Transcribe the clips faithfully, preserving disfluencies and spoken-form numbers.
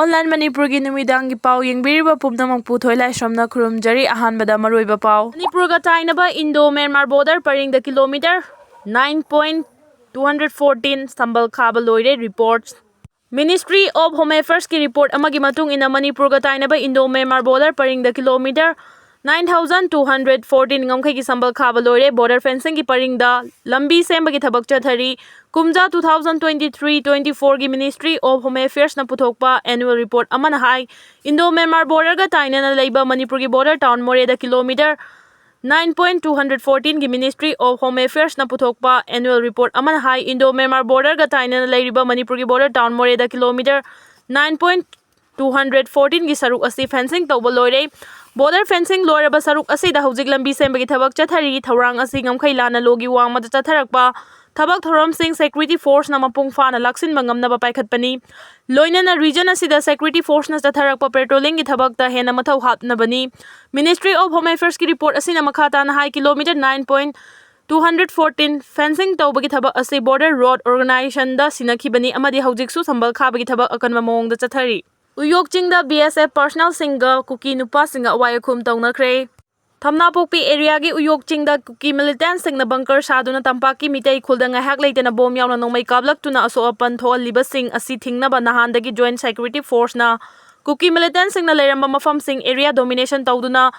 Online ꯃꯅꯤꯄꯨꯔꯒꯤ ꯅꯨꯃꯤꯗꯥꯡꯒꯤ ꯄꯥꯎ ꯌꯦꯡꯕꯤꯔꯤꯕ ꯄꯨꯝꯅꯃꯛꯄꯨ ꯊꯣꯏꯂꯥꯏꯁ꯭ꯔꯝꯅ ꯈꯨꯔꯨꯝꯖꯔꯤ꯫ ꯑꯍꯥꯟꯕꯗ ꯃꯔꯨꯑꯣꯏꯕ ꯄꯥꯎ꯫ ꯃꯅꯤꯄꯨꯔꯒ ꯇꯥꯏꯅꯕ Indo Myanmar border ꯄꯔꯤꯡꯗ kilometre nine point two hundred fourteen ꯁꯝꯕꯜ ꯈꯥꯕ ꯂꯣꯏꯔꯦ꯫ Reports꯫ Ministry of Home Affairs ꯀꯤ report ꯑꯃꯒꯤ ꯃꯇꯨꯡ ꯏꯟꯅ, ꯃꯅꯤꯄꯨꯔꯒ ꯇꯥꯏꯅꯕ Indo Myanmar border ꯄꯔꯤꯡꯗ kilometre nine thousand two hundred fourteen ꯉꯝꯈꯩꯒꯤ ꯁꯝꯕꯜ ꯈꯥꯕ ꯂꯣꯏꯔꯦ꯫ Border fencing ꯒꯤ ꯄꯔꯤꯡꯗ ꯂꯝꯕꯤ ꯁꯦꯝꯕꯒꯤ ꯊꯕꯛ ꯆꯠꯊꯔꯤ꯫ ꯀꯨꯝꯖꯥ two thousand twenty three twenty four ꯒꯤ Ministry of Home Affairs ꯅ ꯄꯨꯊꯣꯛꯄ annual report ꯑꯃꯅ ꯍꯥꯏ, Indo Myanmar border ꯒ ꯇꯥꯏꯅꯅ ꯂꯩꯕ ꯃꯅꯤꯄꯨꯔꯒꯤ border town ꯃꯣꯔꯦꯗ kilometre nine point two hundred fourteen ꯒꯤ Ministry of Home Affairs ꯅ ꯄꯨꯊꯣꯛꯄ annual report ꯑꯃꯅ ꯍꯥꯏ, Indo Myanmar border ꯒ ꯇꯥꯏꯅꯅ ꯂꯩꯔꯤꯕ ꯃꯅꯤꯄꯨꯔꯒꯤ border town ꯃꯣꯔꯦꯗ kilometre nine point two hundred fourteen ꯒꯤ ꯁꯔꯨꯛ ꯑꯁꯤ fencing ꯇꯧꯕ ꯂꯣꯏꯔꯦ꯫ Border fencing ꯂꯣꯏꯔꯕ ꯁꯔꯨꯛ ꯑꯁꯤꯗ ꯍꯧꯖꯤꯛ ꯂꯝꯕꯤ ꯁꯦꯝꯕꯒꯤ ꯊꯕꯛ ꯆꯠꯊꯔꯤ꯫ ꯊꯧꯔꯥꯡ ꯑꯁꯤ ꯉꯝꯈꯩ ꯂꯥꯟꯅ ꯂꯣꯒꯤ ꯋꯥꯡꯃꯗ ꯆꯠꯊꯔꯛꯄ ꯊꯕꯛ ꯊꯧꯔꯝꯁꯤꯡ security force ꯅ ꯃꯄꯨꯡ ꯐꯥꯅ ꯂꯥꯛꯁꯤꯟꯕ ꯉꯝꯅꯕ ꯄꯥꯏꯈꯠꯄꯅꯤ꯫ ꯂꯣꯏꯅꯅ region ꯑꯁꯤꯗ security force ꯅ ꯆꯠꯊꯔꯛꯄ patrolling ꯒꯤ ꯊꯕꯛꯇ ꯍꯦꯟꯅ ꯃꯊꯧ ꯍꯥꯞꯅꯕꯅꯤ꯫ Ministry of Home Affairs ꯀꯤ report ꯑꯁꯤꯅ ꯃꯈꯥ ꯇꯥꯅ ꯍꯥꯏ, kilometre nine point two hundred fourteen fencing ꯇꯧꯕꯒꯤ ꯊꯕꯛ ꯑꯁꯤ border road organization ꯗ ꯁꯤꯟꯅꯈꯤꯕꯅꯤ ꯑꯃꯗꯤ ꯍꯧꯖꯤꯛꯁꯨ ꯁꯝꯕꯜ ꯈꯥꯕꯒꯤ ꯊꯕꯛ ꯑꯀꯟꯕ ꯃꯑꯣꯡꯗ ꯆꯠꯊꯔꯤ꯫ ꯎꯌꯣꯛ ꯆꯤꯡꯗ B S F personnel ꯁꯤꯡꯒ ꯀꯨꯀꯤ ꯅꯨꯄꯥꯁꯤꯡꯒ ꯑꯋꯥꯏ ꯑꯈꯨꯝ ꯇꯧꯅꯈ꯭ꯔꯦ꯫ ꯊꯝꯅꯥꯄꯣꯛꯄꯤ area ꯒꯤ ꯎꯌꯣꯛ ꯆꯤꯡꯗ ꯀꯨꯀꯤ militant ꯁꯤꯡꯅ bunker ꯁꯥꯗꯨꯅ ꯇꯝꯄꯥꯛꯀꯤ ꯃꯤꯇꯩ ꯈꯨꯜꯗ ꯉꯥꯏꯍꯥꯛ ꯂꯩꯇꯅ bomb ꯌꯥꯎꯅ ꯅꯣꯡꯃꯩ ꯀꯥꯞꯂꯛꯇꯨꯅ ꯑꯁꯣꯛ ꯑꯄꯟ ꯊꯣꯛꯍꯜꯂꯤꯕꯁꯤꯡ ꯑꯁꯤ ꯊꯤꯡꯅꯕ ꯅꯍꯥꯟꯗꯒꯤ Joint Security Force ꯅ ꯀꯨꯀꯤ militant ꯁꯤꯡꯅ ꯂꯩꯔꯝꯕ ꯃꯐꯝꯁꯤꯡ area domination ꯇꯧꯗꯨꯅ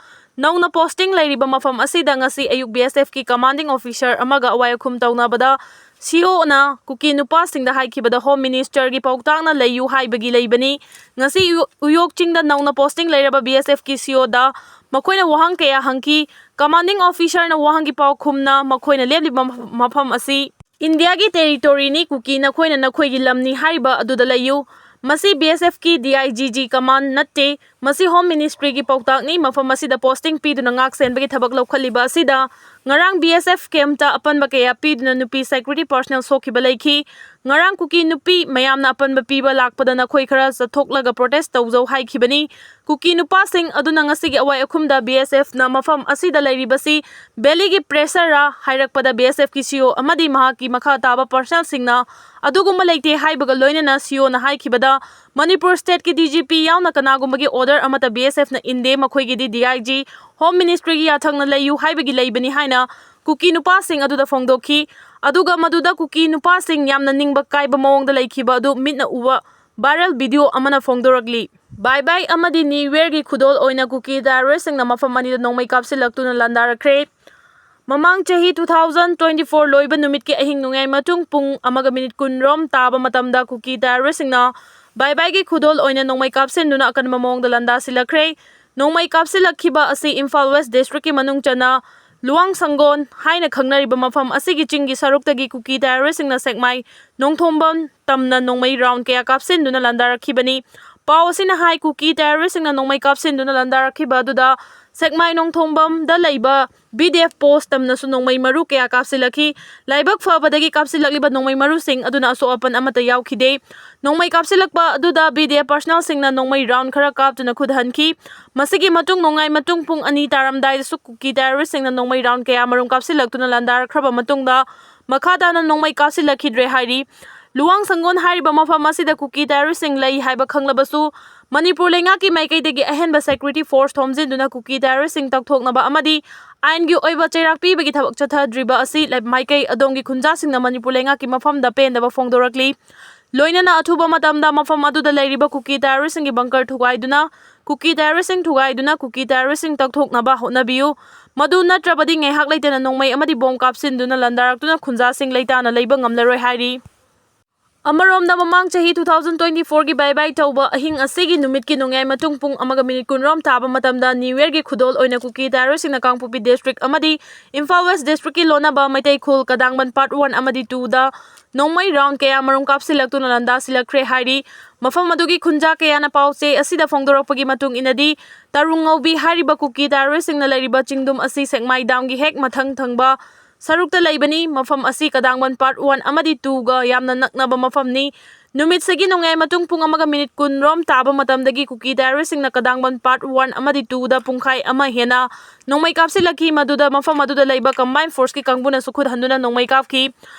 ꯅꯧꯅ posting ꯂꯩꯔꯤꯕ ꯃꯐꯝ ꯑꯁꯤꯗ ꯉꯁꯤ ꯑꯌꯨꯛ B S F ꯀꯤ commanding officer ꯑꯃꯒ ꯑꯋꯥꯏ ꯑꯈꯨꯝ ꯇꯧꯅꯕꯗ C O ꯅ ꯀꯨꯀꯤ ꯅꯨꯄꯥꯁꯤꯡꯗ ꯍꯥꯏꯈꯤꯕꯗ Home Minister ꯒꯤ ꯄꯥꯎꯇꯥꯛꯅ ꯂꯩꯌꯨ ꯍꯥꯏꯕꯒꯤ ꯂꯩꯕꯅꯤ꯫ ꯉꯁꯤ ꯎꯌꯣ-, ꯎꯌꯣꯛ ꯆꯤꯡꯗ ꯅꯧꯅ posting ꯂꯩꯔꯕ B S F ꯀꯤ C O ꯗ ꯃꯈꯣꯏꯅ ꯋꯥꯍꯪ ꯀꯌꯥ ꯍꯪꯈꯤ꯫ Commanding officer ꯅ ꯋꯥꯍꯪꯒꯤ ꯄꯥꯎꯈꯨꯝꯅ ꯃꯈꯣꯏꯅ ꯂꯦꯞꯂꯤꯕ ꯃꯐ-, ꯃꯐꯝ ꯑꯁꯤ ꯏꯟꯗꯤꯌꯥꯒꯤ territory ꯅꯤ, ꯀꯨꯀꯤ ꯅꯈꯣꯏꯅ ꯅꯈꯣꯏꯒꯤ ꯂꯝꯅꯤ ꯍꯥꯏꯔꯤꯕ ꯑꯗꯨꯗ ꯂꯩꯌꯨ꯫ ꯃꯁꯤ B S F ꯀꯤ D I G G command ꯅꯠꯇꯦ, ꯃꯁꯤ Home Ministry ꯒꯤ ꯄꯥꯎꯇꯥꯛꯅꯤ꯫ ꯃꯐꯝ ꯑꯁꯤꯗ posting ꯄꯤꯗꯨꯅ ꯉꯥꯛ ꯁꯦꯟꯕꯒꯤ ꯊꯕꯛ ꯂꯧꯈꯠꯂꯤꯕ ꯑꯁꯤꯗ ꯉꯔꯥꯡ B S F camp ꯇ ꯑꯄꯟꯕ ꯀꯌꯥ ꯄꯤꯗꯨꯅ ꯅꯨꯄꯤ security personnel ꯁꯣꯛꯈꯤꯕ ꯂꯩꯈꯤ꯫ ꯉꯔꯥꯡ ꯀꯨꯀꯤ ꯅꯨꯄꯤ ꯃꯌꯥꯝꯅ ꯑꯄꯟꯕ ꯄꯤꯕ ꯂꯥꯛꯄꯗ ꯅꯈꯣꯏ ꯈꯔ ꯆꯠꯊꯣꯛꯂꯒ protest ꯇꯧꯖꯧ ꯍꯥꯏꯈꯤꯕꯅꯤ꯫ ꯀꯨꯀꯤ ꯅꯨꯄꯥꯁꯤꯡ ꯑꯗꯨꯅ ꯉꯁꯤꯒꯤ ꯑꯋꯥꯏ ꯑꯈꯨꯝꯗ B S F ꯅ ꯃꯐꯝ ꯑꯁꯤꯗ ꯂꯩꯔꯤꯕꯁꯤ valley ꯒꯤ pressure ꯔ ꯍꯥꯏꯔꯛꯄꯗ B S F ꯀꯤ C O ꯑꯃꯗꯤ ꯃꯍꯥꯛꯀꯤ ꯃꯈꯥ ꯇꯥꯕ personnel ꯁꯤꯡꯅ ꯑꯗꯨꯒꯨꯝꯕ ꯂꯩꯇꯦ ꯍꯥꯏꯕꯒ ꯂꯣꯏꯅꯅ C O ꯅ ꯍꯥꯏꯈꯤꯕꯗ ꯃꯅꯤꯄꯨꯔ ꯁ꯭ꯇꯦꯠꯀꯤ ꯗꯤ ꯖꯤ ꯄꯤ ꯌꯥꯎꯅ ꯀꯅꯥꯒꯨꯝꯕꯒꯤ ꯑꯣꯔꯗꯔ ꯑꯃꯠꯇ ꯕꯤ ꯑꯦꯁ ꯑꯦꯐꯅ ꯏꯟꯗꯦ, ꯃꯈꯣꯏꯒꯤꯗꯤ ꯗꯤ ꯑꯥꯏ ꯖꯤ, ꯍꯣꯝ ꯃꯤꯅꯤꯁꯇ꯭ꯔꯤꯒꯤ ꯌꯥꯊꯪꯅ ꯂꯩꯌꯨ ꯍꯥꯏꯕꯒꯤ ꯂꯩꯕꯅꯤ ꯍꯥꯏꯅ ꯀꯨꯀꯤ ꯅꯨꯄꯥꯁꯤꯡ ꯑꯗꯨꯗ ꯐꯣꯡꯗꯣꯛꯈꯤ꯫ ꯑꯗꯨꯒ ꯃꯗꯨꯗ ꯀꯨꯀꯤ ꯅꯨꯄꯥꯁꯤꯡ ꯌꯥꯝꯅ ꯅꯤꯡꯕ ꯀꯥꯏꯕ ꯃꯑꯣꯡꯗ ꯂꯩꯈꯤꯕ ꯑꯗꯨ ꯃꯤꯠꯅ ꯎꯕ viral video ꯑꯃꯅ ꯐꯣꯡꯗꯣꯔꯛꯂꯤ꯫ ꯕꯥꯏ ꯕꯥꯏ ꯑꯃꯗꯤ ꯅ꯭ꯌꯨ ꯌꯔꯒꯤ ꯈꯨꯗꯣꯜ ꯑꯣꯏꯅ ꯀꯨꯀꯤ ꯇꯦꯔꯣꯔꯤꯁꯁꯤꯡꯅ ꯃꯐꯝ ꯑꯅꯤꯗ ꯅꯣꯡꯃꯩ ꯀꯥꯞꯁꯤꯜꯂꯛꯇꯨꯅ ꯂꯥꯟꯗꯥꯔꯛꯈ꯭ꯔꯦ꯫ ꯃꯃꯥꯡ ꯆꯍꯤ two thousand twenty four ꯂꯣꯏꯕ ꯅꯨꯃꯤꯠꯀꯤ ꯑꯍꯤꯡ ꯅꯣꯡꯌꯥꯏ ꯃꯇꯨꯡ ꯄꯨꯡ ꯑꯃꯒ ꯃꯤꯅꯤꯠ ꯀꯨꯟꯔꯣꯝ ꯇꯥꯕ ꯃꯇꯝꯗ ꯀꯨꯀꯤ ꯇꯦꯔꯣꯔꯤꯁꯁꯤꯡꯅ ꯕꯥꯏ ꯕꯥꯏꯒꯤ ꯈꯨꯗꯣꯜ ꯑꯣꯏꯅ ꯅꯣꯡꯃꯩ ꯀꯥꯞꯁꯤꯟꯗꯨꯅ ꯑꯀꯟꯕ ꯃꯑꯣꯡꯗ ꯂꯥꯟꯗꯥꯁꯤꯜꯂꯛꯈ꯭ꯔꯦ꯫ ꯅꯣꯡꯃꯩ ꯀꯥꯞꯁꯤꯜꯂꯛꯈꯤꯕ ꯑꯁꯤ ꯏꯝꯐꯥꯜ ꯋꯦꯁ ꯗꯤꯁꯇ꯭ꯔꯤꯛꯀꯤ ꯃꯅꯨꯡ ꯆꯟꯅ ꯂꯨꯋꯥꯡ ꯁꯪꯒꯣꯟ ꯍꯥꯏꯅ ꯈꯪꯅꯔꯤꯕ ꯃꯐꯝ ꯑꯁꯤꯒꯤ ꯆꯤꯡꯒꯤ ꯁꯔꯨꯛꯇꯒꯤ ꯀꯨꯀꯤ ꯇꯦꯔꯣꯔꯤꯁꯁꯤꯡꯅ ꯁꯦꯛꯃꯥꯏ ꯅꯣꯡꯊꯣꯝꯕꯝ ꯇꯝꯅ ꯅꯣꯡꯃꯩ ꯔꯥꯎꯟ ꯀꯌꯥ ꯀꯥꯞꯁꯤꯟꯗꯨꯅ ꯂꯥꯟꯗꯥꯔꯛꯈꯤꯕꯅꯤ꯫ ꯄꯥꯎ ꯑꯁꯤꯅ ꯍꯥꯏ, ꯀꯨꯀꯤ ꯇꯦꯔꯣꯔꯤꯁꯁꯤꯡꯅ ꯅꯣꯡꯃꯩ ꯀꯥꯞꯁꯤꯟꯗꯨꯅ ꯂꯥꯟꯗꯥꯔꯛꯈꯤꯕ ꯑꯗꯨꯗ ꯁꯦꯛꯃꯥꯏ ꯅꯣꯡꯊꯣꯝꯕꯝꯗ ꯂꯩꯕ ꯕꯤ ꯗꯤ ꯑꯦꯐ ꯄꯣꯁ ꯇꯝꯅꯁꯨ ꯅꯣꯡꯃꯩ ꯃꯔꯨ ꯀꯌꯥ ꯀꯥꯞꯁꯤꯜꯂꯛꯈꯤ꯫ ꯂꯥꯏꯕꯛ ꯐꯕꯗꯒꯤ ꯀꯥꯞꯁꯤꯜꯂꯛꯂꯤꯕ ꯅꯣꯡꯃꯩ ꯃꯔꯨꯁꯤꯡ ꯑꯗꯨꯅ ꯑꯁꯣꯛ ꯑꯄꯟ ꯑꯃꯠꯇ ꯌꯥꯎꯈꯤꯗꯦ꯫ ꯅꯣꯡꯃꯩ ꯀꯥꯞꯁꯤꯜꯂꯛꯄ ꯑꯗꯨꯗ ꯕꯤ ꯗꯤ ꯑꯦꯐ ꯄꯥꯔꯁꯅꯦꯜꯁꯤꯡꯅ ꯅꯣꯡꯃꯩ ꯔꯥꯎꯟ ꯈꯔ ꯀꯥꯞꯇꯨꯅ ꯈꯨꯠ ꯍꯟꯈꯤ꯫ ꯃꯁꯤꯒꯤ ꯃꯇꯨꯡ ꯅꯣꯡꯌꯥꯏ ꯃꯇꯨꯡ ꯄꯨꯡ ꯑꯅꯤ ꯇꯥꯔꯝꯗꯥꯏꯗꯁꯨ ꯀꯨꯀꯤ ꯇꯦꯔꯣꯔꯤꯁꯁꯤꯡꯅ ꯅꯣꯡꯃꯩ ꯔꯥꯎꯟ ꯀꯌꯥ ꯃꯔꯨꯝ ꯀꯥꯞꯁꯤꯜꯂꯛꯇꯨꯅ ꯂꯥꯟꯗꯥꯔꯛꯈ꯭ꯔꯕ ꯃꯇꯨꯡꯗ ꯃꯈꯥ ꯇꯥꯅ ꯅꯣꯡꯃꯩ ꯀꯥꯞꯁꯤꯜꯂꯛꯈꯤꯗ꯭ꯔꯦ ꯍꯥꯏꯔꯤ꯫ ꯂꯨꯋꯥꯡ ꯁꯪꯒꯣꯟ ꯍꯥꯏꯔꯤꯕ ꯃꯐꯝ ꯑꯁꯤꯗ ꯀꯨꯀꯤ ꯇꯦꯔꯣꯔꯤꯁꯁꯤꯡ ꯂꯩ ꯍꯥꯏꯕ ꯈꯪꯂꯕꯁꯨ ꯃꯅꯤꯄꯨꯔ ꯂꯩꯉꯥꯛꯀꯤ ꯃꯥꯏꯀꯩꯗꯒꯤ ꯑꯍꯦꯟꯕ ꯁꯦꯀ꯭ꯌꯨꯔꯤꯇꯤ ꯐꯣꯔꯁ ꯊꯣꯝꯖꯤꯟꯗꯨꯅ ꯀꯨꯀꯤ ꯇꯦꯔꯣꯔꯤꯁꯁꯤꯡ ꯇꯛꯊꯣꯛꯅꯕ ꯑꯃꯗꯤ ꯑꯥꯏꯟꯒꯤ ꯑꯣꯏꯕ ꯆꯩꯔꯥꯛ ꯄꯤꯕꯒꯤ ꯊꯕꯛ ꯆꯠꯊꯗ꯭ꯔꯤꯕ ꯑꯁꯤ ꯂꯩ-, ꯃꯥꯏꯀꯩ ꯑꯗꯣꯝꯒꯤ ꯈꯨꯟꯖꯥꯁꯤꯡꯅ ꯃꯅꯤꯄꯨꯔ ꯂꯩꯉꯥꯛꯀꯤ ꯃꯐꯝꯗ ꯄꯦꯟꯗꯕ ꯐꯣꯡꯗꯣꯔꯛꯂꯤ꯫ ꯂꯣꯏꯅꯅ ꯑꯊꯨꯕ ꯃꯇꯝꯗ ꯃꯐꯝ ꯑꯗꯨꯗ ꯂꯩꯔꯤꯕ ꯀꯨꯀꯤ ꯇꯦꯔꯣꯔꯤꯁꯁꯤꯡꯒꯤ ꯕꯪꯀꯔ ꯊꯨꯒꯥꯏꯗꯨꯅ, ꯀꯨꯀꯤ ꯇꯦꯔꯣꯔꯤꯁꯁꯤꯡ ꯊꯨꯒꯥꯏꯗꯨꯅ ꯀꯨꯀꯤ ꯇꯦꯔꯣꯔꯤꯁꯁꯤꯡ ꯇꯛꯊꯣꯛꯅꯕ ꯍꯣꯠꯅꯕꯤꯌꯨ꯫ ꯃꯗꯨ ꯅꯠꯇ꯭ꯔꯕꯗꯤ ꯉꯥꯏꯍꯥꯛ ꯂꯩꯇꯅ ꯅꯣꯡꯃꯩ ꯑꯃꯗꯤ ꯕꯣꯝ ꯀꯥꯞꯁꯤꯟꯗꯨꯅ ꯂꯥꯟꯗꯥꯔꯛꯇꯨꯅ ꯈꯨꯟꯖꯥꯁꯤꯡ ꯂꯩꯇꯥꯅ ꯂꯩꯕ ꯉꯝꯂꯔꯣꯏ ꯍꯥꯏꯔꯤ꯫ ꯑꯃꯔꯣꯝꯗ, ꯃꯃꯥꯡ ꯆꯍꯤ two thousand twenty fourꯒꯤ ꯕꯥꯏ ꯕꯥꯏ ꯇꯧꯕ ꯑꯍꯤꯡ ꯑꯁꯤꯒꯤ ꯅꯨꯃꯤꯠꯀꯤ ꯅꯣꯡꯌꯥꯏ ꯃꯇꯨꯡ ꯄꯨꯡ ꯑꯃꯒ ꯃꯤꯅꯤꯠ ꯀꯨꯟꯔꯣꯝ ꯇꯥꯕ ꯃꯇꯝꯗ ꯅ꯭ꯌꯨ ꯌꯔꯒꯤ ꯈꯨꯗꯣꯜ ꯑꯣꯏꯅ ꯀꯨꯀꯤ ꯇꯦꯔꯣꯔꯤꯁꯁꯤꯡꯅ ꯀꯥꯡꯄꯣꯛꯄꯤ ꯗꯤꯁꯇ꯭ꯔꯤꯛ ꯑꯃꯗꯤ ꯏꯝꯐꯥꯜ ꯋꯦꯁ ꯗꯤꯁꯇ꯭ꯔꯤꯛꯀꯤ ꯂꯣꯟꯅꯕ ꯃꯩꯇꯩ ꯈꯨꯜ ꯀꯗꯥꯡꯕꯟ ꯄꯥꯔꯠ ꯋꯥꯟ ꯑꯃꯗꯤ ꯇꯨꯗ ꯅꯣꯡꯃꯩ ꯔꯥꯎꯟ ꯀꯌꯥ ꯃꯔꯨꯝ ꯀꯥꯞꯁꯤꯜꯂꯛꯇꯨꯅ ꯂꯥꯟꯗꯥꯁꯤꯜꯂꯛꯈ꯭ꯔꯦ ꯍꯥꯏꯔꯤ꯫ ꯃꯐꯝ ꯑꯗꯨꯒꯤ ꯈꯨꯟꯖꯥ ꯀꯌꯥꯅ ꯄꯥꯎ ꯆꯦ ꯑꯁꯤꯗ ꯐꯣꯡꯗꯣꯔꯛꯄꯒꯤ ꯃꯇꯨꯡ ꯏꯟꯅꯗꯤ, ꯇꯔꯨꯡ ꯉꯧꯕꯤ ꯍꯥꯏꯔꯤꯕ ꯀꯨꯀꯤ ꯇꯦꯔꯣꯔꯤꯁꯁꯤꯡꯅ ꯂꯩꯔꯤꯕ ꯆꯤꯡꯗꯨꯝ ꯑꯁꯤ ꯁꯦꯛꯃꯥꯏ ꯗꯥꯝꯒꯤ ꯍꯦꯛ ꯃꯊꯪ ꯊꯪꯕ ꯁꯔꯨꯛꯇ ꯂꯩꯕꯅꯤ꯫ ꯃꯐꯝ ꯑꯁꯤ ꯀꯗꯥꯡꯕꯟ ꯄꯥꯔꯠ ꯋꯥꯟ ꯑꯃꯗꯤ ꯇꯨꯒ ꯌꯥꯝꯅ ꯅꯛꯅꯕ ꯃꯐꯝꯅꯤ꯫ ꯅꯨꯃꯤꯠꯁꯤꯒꯤ ꯅꯣꯡꯌꯥꯏ ꯃꯇꯨꯡ ꯄꯨꯡ ꯑꯃꯒ ꯃꯤꯅꯤꯠ ꯀꯨꯟꯔꯣꯝ ꯇꯥꯕ ꯃꯇꯝꯗꯒꯤ ꯀꯨꯀꯤ ꯇꯦꯔꯣꯔꯤꯁꯁꯤꯡꯅ ꯀꯗꯥꯡꯕꯟ ꯄꯥꯔꯠ ꯋꯥꯟ ꯑꯃꯗꯤ ꯇꯨꯗ ꯄꯨꯡꯈꯥꯏ ꯑꯃ ꯍꯦꯟꯅ ꯅꯣꯡꯃꯩ ꯀꯥꯞꯁꯤꯜꯂꯛꯈꯤ, ꯃꯗꯨꯗ ꯃꯐꯝ ꯑꯗꯨꯗ ꯂꯩꯕ ꯀꯝꯕꯥꯏꯟ ꯐꯣꯔꯁꯀꯤ ꯀꯥꯡꯕꯨꯅꯁꯨ ꯈꯨꯠ ꯍꯟꯗꯨꯅ ꯅꯣꯡꯃꯩ ꯀꯥꯞꯈꯤ꯫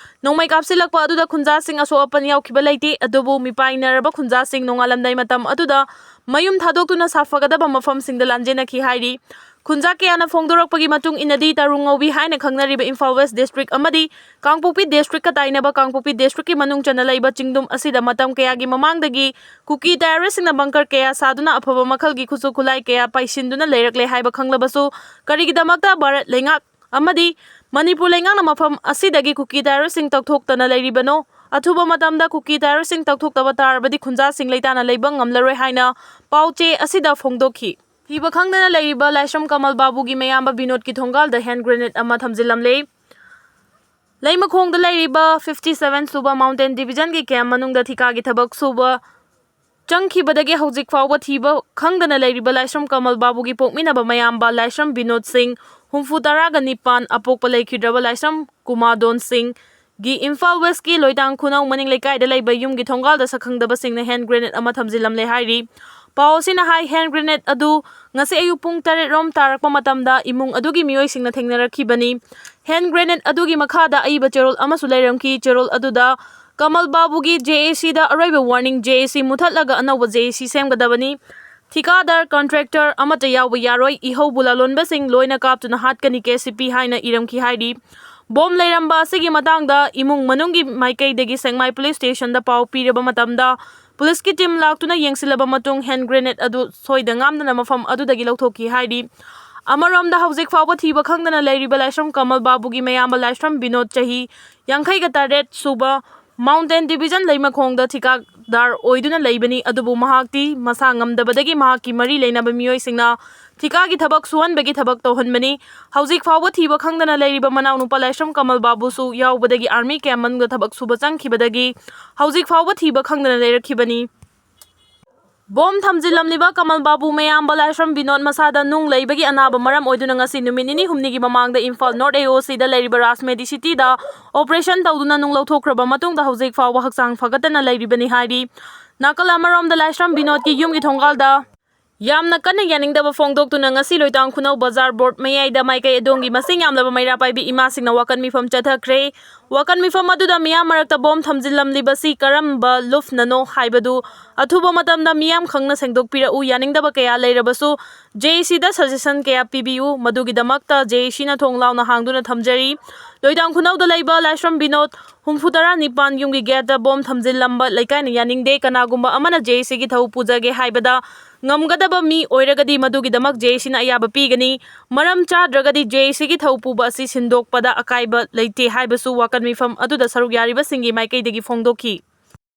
ꯅꯣꯡꯃꯩ ꯀꯥꯞꯁꯤꯜꯂꯛꯄ ꯑꯗꯨꯗ ꯈꯨꯟꯖꯥꯁꯤꯡ ꯑꯁꯣꯛ ꯑꯄꯟ ꯌꯥꯎꯈꯤꯕ ꯂꯩꯇꯦ꯫ ꯑꯗꯨꯕꯨ ꯃꯤꯄꯥꯏꯅꯔꯕ ꯈꯨꯟꯖꯥꯁꯤꯡ ꯅꯣꯡꯉꯥꯜꯂꯝꯗꯥꯏ ꯃꯇꯝ ꯑꯗꯨꯗ ꯃꯌꯨꯝ ꯊꯥꯗꯣꯛꯇꯨꯅ ꯁꯥꯐꯒꯗꯕ ꯃꯐꯝꯁꯤꯡꯗ ꯂꯥꯟꯖꯦꯟꯅꯈꯤ ꯍꯥꯏꯔꯤ꯫ ꯈꯨꯟꯖꯥ ꯀꯌꯥꯅ ꯐꯣꯡꯗꯣꯔꯛꯄꯒꯤ ꯃꯇꯨꯡ ꯏꯟꯅꯗꯤ, ꯇꯔꯨꯡ ꯉꯧꯕꯤ ꯍꯥꯏꯅ ꯈꯪꯅꯔꯤꯕ ꯏꯝꯐꯥꯜ ꯋꯦꯁ ꯗꯤꯁꯇ꯭ꯔꯤꯛ ꯑꯃꯗꯤ ꯀꯥꯡꯄꯣꯛꯄꯤ ꯗꯤꯁꯇ꯭ꯔꯤꯛꯀ ꯇꯥꯏꯅꯕ ꯀꯥꯡꯄꯣꯛꯄꯤ ꯗꯤꯁꯇ꯭ꯔꯤꯛꯀꯤ ꯃꯅꯨꯡ ꯆꯟꯅ ꯂꯩꯕ ꯆꯤꯡꯗꯨꯝ ꯑꯁꯤꯗ ꯃꯇꯝ ꯀꯌꯥꯒꯤ ꯃꯃꯥꯡꯗꯒꯤ ꯀꯨꯀꯤ ꯇꯦꯔꯣꯔꯤꯁꯁꯤꯡꯅ ꯕꯪꯀꯔ ꯀꯌꯥ ꯁꯥꯗꯨꯅ ꯑꯐꯕ ꯃꯈꯜꯒꯤ ꯈꯨꯠꯁꯨ ꯈꯨꯠꯂꯥꯏ ꯀꯌꯥ ꯄꯥꯏꯁꯤꯟꯗꯨꯅ ꯂꯩꯔꯛꯂꯦ ꯍꯥꯏꯕ ꯈꯪꯂꯕꯁꯨ, ꯀꯔꯤꯒꯤꯗꯃꯛꯇ ꯚꯥꯔꯠ ꯂꯩꯉꯥꯛ ꯑꯃꯗꯤ ꯃꯅꯤꯄꯨꯔ ꯂꯩꯉꯥꯛꯅ ꯃꯐꯝ ꯑꯁꯤꯗꯒꯤ ꯀꯨꯀꯤ ꯇꯦꯔꯣꯔꯤꯁꯁꯤꯡ ꯇꯛꯊꯣꯛꯇꯅ ꯂꯩꯔꯤꯕꯅꯣ? ꯑꯊꯨꯕ ꯃꯇꯝꯗ ꯀꯨꯀꯤ ꯇꯦꯔꯣꯔꯤꯁꯁꯤꯡ ꯇꯛꯊꯣꯛꯇꯕ ꯇꯥꯔꯕꯗꯤ ꯈꯨꯟꯖꯥꯁꯤꯡ ꯂꯩꯇꯥꯅ ꯂꯩꯕ ꯉꯝꯂꯔꯣꯏ ꯍꯥꯏꯅ ꯄꯥꯎ ꯆꯦ ꯑꯁꯤꯗ ꯐꯣꯡꯗꯣꯛꯈꯤ꯫ ꯊꯤꯕ ꯈꯪꯗꯅ ꯂꯩꯔꯤꯕ ꯂꯥꯏꯁ꯭ꯔꯝ ꯀꯃꯜ ꯕꯥꯕꯨꯒꯤ ꯃꯌꯥꯝꯕ ꯕꯤꯅꯣꯗꯀꯤ ꯊꯣꯡꯒꯥꯜꯗ ꯍꯦꯟ ꯒ꯭ꯔꯦꯅꯦꯗ ꯑꯃ ꯊꯝꯖꯤꯜꯂꯝꯂꯦ꯫ ꯂꯩꯃꯈꯣꯡꯗ ꯂꯩꯔꯤꯕ fifty seven ꯁꯨꯕ Mountain Division ꯒꯤ camp ꯃꯅꯨꯡꯗ ꯊꯤꯀꯥꯒꯤ ꯊꯕꯛ ꯁꯨꯕ ꯆꯪꯈꯤꯕꯗꯒꯤ ꯍꯧꯖꯤꯛ ꯐꯥꯎꯕ ꯊꯤꯕ ꯈꯪꯗꯅ ꯂꯩꯔꯤꯕ ꯂꯥꯏꯁ꯭ꯔꯝ ꯀꯃꯜ ꯕꯥꯕꯨꯒꯤ ꯄꯣꯛꯃꯤꯟꯅꯕ ꯃꯌꯥꯝꯕ ꯂꯥꯏꯁ꯭ꯔꯝ ꯕꯤꯅꯣꯗ ꯁꯤꯡ, ꯍꯨꯝꯐꯨ ꯇꯔꯥꯒ ꯅꯤꯄꯥꯟ, ꯑꯄꯣꯛꯄ ꯂꯩꯈꯤꯗ꯭ꯔꯕ ꯂꯥꯏꯁ꯭ꯔꯝ ꯀꯨꯃꯥꯗꯣꯟ ꯁꯤꯡ, ꯒꯤ ꯏꯝꯐꯥꯜ ꯋꯦꯁꯀꯤ ꯂꯣꯏꯇꯥꯡ ꯈꯨꯅꯧ ꯃꯅꯤꯡ ꯂꯩꯀꯥꯏꯗ ꯂꯩꯕ ꯌꯨꯝꯒꯤ ꯊꯣꯡꯒꯥꯜꯗ ꯁꯛꯈꯪꯗꯕꯁꯤꯡꯅ ꯍꯦꯟ ꯒ꯭ꯔꯦꯅꯦꯗ ꯑꯃ ꯊꯝꯖꯤꯜꯂꯝꯂꯦ ꯍꯥꯏꯔꯤ꯫ ꯄꯥꯎ ꯑꯁꯤꯅ ꯍꯥꯏ, ꯍꯦꯟ ꯒ꯭ꯔꯦꯅꯦꯗ ꯑꯗꯨ ꯉꯁꯤ ꯑꯌꯨꯛ ꯄꯨꯡ ꯇꯔꯦꯠ ꯔꯣꯝ ꯇꯥꯔꯛꯄ ꯃꯇꯝꯗ ꯏꯃꯨꯡ ꯑꯗꯨꯒꯤ ꯃꯤꯑꯣꯏꯁꯤꯡꯅ ꯊꯦꯡꯅꯔꯛꯈꯤꯕꯅꯤ꯫ ꯍꯦꯟ ꯒ꯭ꯔꯦꯅꯦꯗ ꯑꯗꯨꯒꯤ ꯃꯈꯥꯗ ꯑꯏꯕ ꯆꯦꯔꯣꯜ ꯑꯃꯁꯨ ꯂꯩꯔꯝꯈꯤ꯫ ꯆꯦꯔꯣꯜ ꯑꯗꯨꯗ ꯀꯃꯜ ꯕꯥꯕꯨꯒꯤ J A C ꯗ ꯑꯔꯣꯏꯕ warning, J A C ꯃꯨꯊꯠꯂꯒ ꯑꯅꯧꯕ J A C ꯁꯦꯝꯒꯗꯕꯅꯤ꯫ ꯊꯤꯀꯥꯗꯥꯔ, contractor ꯑꯃꯠꯇ ꯌꯥꯎꯕ ꯌꯥꯔꯣꯏ, ꯏꯍꯧꯕꯨ ꯂꯥꯂꯣꯟꯕꯁꯤꯡ ꯂꯣꯏꯅ ꯀꯥꯞꯇꯨꯅ ꯍꯥꯠꯀꯅꯤ, K C P ꯍꯥꯏꯅ ꯏꯔꯝꯈꯤ ꯍꯥꯏꯔꯤ꯫ ꯕꯣꯝ ꯂꯩꯔꯝꯕ ꯑꯁꯤꯒꯤ ꯃꯇꯥꯡꯗ ꯏꯃꯨꯡ ꯃꯅꯨꯡꯒꯤ ꯃꯥꯏꯀꯩꯗꯒꯤ ꯁꯦꯛꯃꯥꯏ ꯄꯨꯂꯤꯁ ꯁ꯭ꯇꯦꯁꯟꯗ ꯄꯥꯎ ꯄꯤꯔꯕ ꯃꯇꯝꯗ, ꯄꯨꯂꯤꯁꯀꯤ ꯇꯤꯝ ꯂꯥꯛꯇꯨꯅ ꯌꯦꯡꯁꯤꯜꯂꯕ ꯃꯇꯨꯡ, ꯍꯦꯟ ꯒ꯭ꯔꯦꯅꯦꯗ ꯑꯗꯨ ꯁꯣꯏꯗ ꯉꯥꯝꯗꯅ ꯃꯐꯝ ꯑꯗꯨꯗꯒꯤ ꯂꯧꯊꯣꯛꯈꯤ ꯍꯥꯏꯔꯤ꯫ ꯑꯃꯔꯣꯝꯗ, ꯍꯧꯖꯤꯛ ꯐꯥꯎꯕ ꯊꯤꯕ ꯈꯪꯗꯅ ꯂꯩꯔꯤꯕ ꯂꯥꯏꯁ꯭ꯔꯝ ꯀꯃꯜ ꯕꯥꯕꯨꯒꯤ ꯃꯌꯥꯝꯕ ꯂꯥꯏꯁ꯭ꯔꯝ ꯕꯤꯅꯣꯗ, ꯆꯍꯤ ꯌꯥꯡꯈꯩꯒ ꯇꯔꯦꯠ ꯁꯨꯕ, Mountain Division ꯂꯩꯃꯈꯣꯡꯗ ꯊꯤꯀꯥꯗꯥꯔ ꯑꯣꯏꯗꯨꯅ ꯂꯩꯕꯅꯤ꯫ ꯑꯗꯨꯕꯨ ꯃꯍꯥꯛꯇꯤ ꯃꯁꯥ ꯉꯝꯗꯕꯗꯒꯤ ꯃꯍꯥꯛꯀꯤ ꯃꯔꯤ ꯂꯩꯅꯕ ꯃꯤꯑꯣꯏꯁꯤꯡꯅ ꯊꯤꯀꯥꯒꯤ ꯊꯕꯛ ꯁꯨꯍꯟꯕꯒꯤ ꯊꯕꯛ ꯇꯧꯍꯟꯕꯅꯤ꯫ ꯍꯧꯖꯤꯛ ꯐꯥꯎꯕ ꯊꯤꯕ ꯈꯪꯗꯅ ꯂꯩꯔꯤꯕ ꯃꯅꯥꯎꯅꯨꯄꯥ ꯂꯥꯏꯁ꯭ꯔꯝ ꯀꯃꯜ ꯕꯥꯕꯨꯁꯨ ꯌꯥꯎꯕꯗꯒꯤ army camp ꯃꯅꯨꯡꯗ ꯊꯕꯛ ꯁꯨꯕ ꯆꯪꯈꯤꯕꯗꯒꯤ ꯍꯧꯖꯤꯛ ꯐꯥꯎꯕ ꯊꯤꯕ ꯈꯪꯗꯅ ꯂꯩꯔꯛꯈꯤꯕꯅꯤ꯫ ꯕꯣꯝ ꯊꯝꯖꯤꯜꯂꯝꯂꯤꯕ ꯀꯃꯜ ꯕꯥꯕꯨ ꯃꯌꯥꯝꯕ ꯂꯥꯏꯁ꯭ꯔꯝ ꯕꯤꯅꯣꯗ ꯃꯁꯥꯗ ꯅꯨꯡ ꯂꯩꯕꯒꯤ ꯑꯅꯥꯕ ꯃꯔꯝ ꯑꯣꯏꯗꯨꯅ ꯉꯁꯤ ꯅꯨꯃꯤꯠ ꯅꯤꯅꯤ ꯍꯨꯝꯅꯤꯒꯤ ꯃꯃꯥꯡꯗ Imphal North A O C ꯗ ꯂꯩꯔꯤꯕ ꯔꯥꯖ ꯃꯦꯗꯤꯁꯤꯇꯤꯗ operation ꯇꯧꯗꯨꯅ ꯅꯨꯡ ꯂꯧꯊꯣꯛꯈ꯭ꯔꯕ ꯃꯇꯨꯡꯗ ꯍꯧꯖꯤꯛ ꯐꯥꯎꯕ ꯍꯛꯆꯥꯡ ꯐꯒꯠꯇꯅ ꯂꯩꯔꯤꯕꯅꯤ ꯍꯥꯏꯔꯤ꯫ ꯅꯥꯀꯜ ꯑꯃꯔꯣꯝꯗ ꯂꯥꯏꯁ꯭ꯔꯝ ꯕꯤꯅꯣꯗꯀꯤ ꯌꯨꯝꯒꯤ ꯊꯣꯡꯒꯥꯜꯗ ꯌꯥꯝꯅ ꯀꯟꯅ ꯌꯥꯅꯤꯡꯗꯕ ꯐꯣꯡꯗꯣꯛꯇꯨꯅ ꯉꯁꯤ ꯂꯣꯏꯇꯥꯡ ꯈꯨꯅꯧ ꯕꯖꯥꯔ ꯕꯣꯔꯗ ꯃꯌꯥꯏꯗ ꯃꯥꯏꯀꯩ ꯑꯗꯣꯝꯒꯤ ꯃꯁꯤꯡ ꯌꯥꯝꯂꯕ ꯃꯩꯔꯥ ꯄꯥꯏꯕꯤ ꯏꯃꯥꯁꯤꯡꯅ ꯋꯥꯀꯠ ꯃꯤꯐꯝ ꯆꯠꯊꯈ꯭ꯔꯦ꯫ ꯋꯥꯀꯠ ꯃꯤꯐꯝ ꯑꯗꯨꯗ ꯃꯤꯌꯥꯝ ꯃꯔꯛꯇ ꯕꯣꯝ ꯊꯝꯖꯤꯜꯂꯝꯂꯤꯕꯁꯤ ꯀꯔꯝꯕ ꯂꯨꯞꯅꯅꯣ ꯍꯥꯏꯕꯗꯨ ꯑꯊꯨꯕ ꯃꯇꯝꯗ ꯃꯤꯌꯥꯝ ꯈꯪꯅ ꯁꯦꯡꯗꯣꯛꯄꯤꯔꯛꯎ꯫ ꯌꯥꯅꯤꯡꯗꯕ ꯀꯌꯥ ꯂꯩꯔꯕꯁꯨ ꯖꯦ ꯑꯦ ꯁꯤꯗ ꯁꯖꯦꯁꯟ ꯀꯌꯥ ꯄꯤꯕꯤꯌꯨ꯫ ꯃꯗꯨꯒꯤꯗꯃꯛꯇ ꯖꯦ ꯑꯦ ꯁꯤꯅ ꯊꯣꯡ ꯂꯥꯎꯅ ꯍꯥꯡꯗꯨꯅ ꯊꯝꯖꯔꯤ꯫ ꯂꯣꯏꯇꯥꯡ ꯈꯨꯅꯧꯗ ꯂꯩꯕ ꯂꯥꯏꯁ꯭ꯔꯝ ꯕꯤꯅꯣꯗ ꯍꯨꯝꯐꯨ ꯇꯔꯥ ꯅꯤꯄꯥꯟ ꯌꯨꯝꯒꯤ ꯒꯦꯠꯇ ꯕꯣꯝ ꯊꯝꯖꯤꯜꯂꯝꯕ ꯂꯩꯀꯥꯏꯅ ꯌꯥꯅꯤꯡꯗꯦ꯫ ꯀꯅꯥꯒꯨꯝꯕ ꯑꯃꯅ ꯖꯦ ꯑꯦ ꯁꯤꯒꯤ ꯊꯧ ꯄꯨꯖꯒꯦ ꯍꯥꯏꯕꯗ ꯉꯝꯒꯗꯕ ꯃꯤ ꯑꯣꯏꯔꯒꯗꯤ ꯃꯗꯨꯒꯤꯗꯃꯛ ꯖꯦ ꯑꯦ ꯁꯤꯅ ꯑꯌꯥꯕ ꯄꯤꯒꯅꯤ꯫ ꯃꯔꯝ ꯆꯥꯗ꯭ꯔꯒꯗꯤ ꯖꯦ ꯑꯦ ꯁꯤꯒꯤ ꯊꯧ ꯄꯨꯕ ꯑꯁꯤ ꯁꯤꯟꯗꯣꯛꯄꯗ ꯑꯀꯥꯏꯕ ꯂꯩꯇꯦ ꯍꯥꯏꯕꯁꯨ ꯋꯥꯀꯠ ꯃꯤꯐꯝ ꯑꯗꯨꯗ ꯁꯔꯨꯛ ꯌꯥꯔꯤꯕꯁꯤꯡꯒꯤ ꯃꯥꯏꯀꯩꯗꯒꯤ ꯐꯣꯡꯗꯣꯛꯈꯤ꯫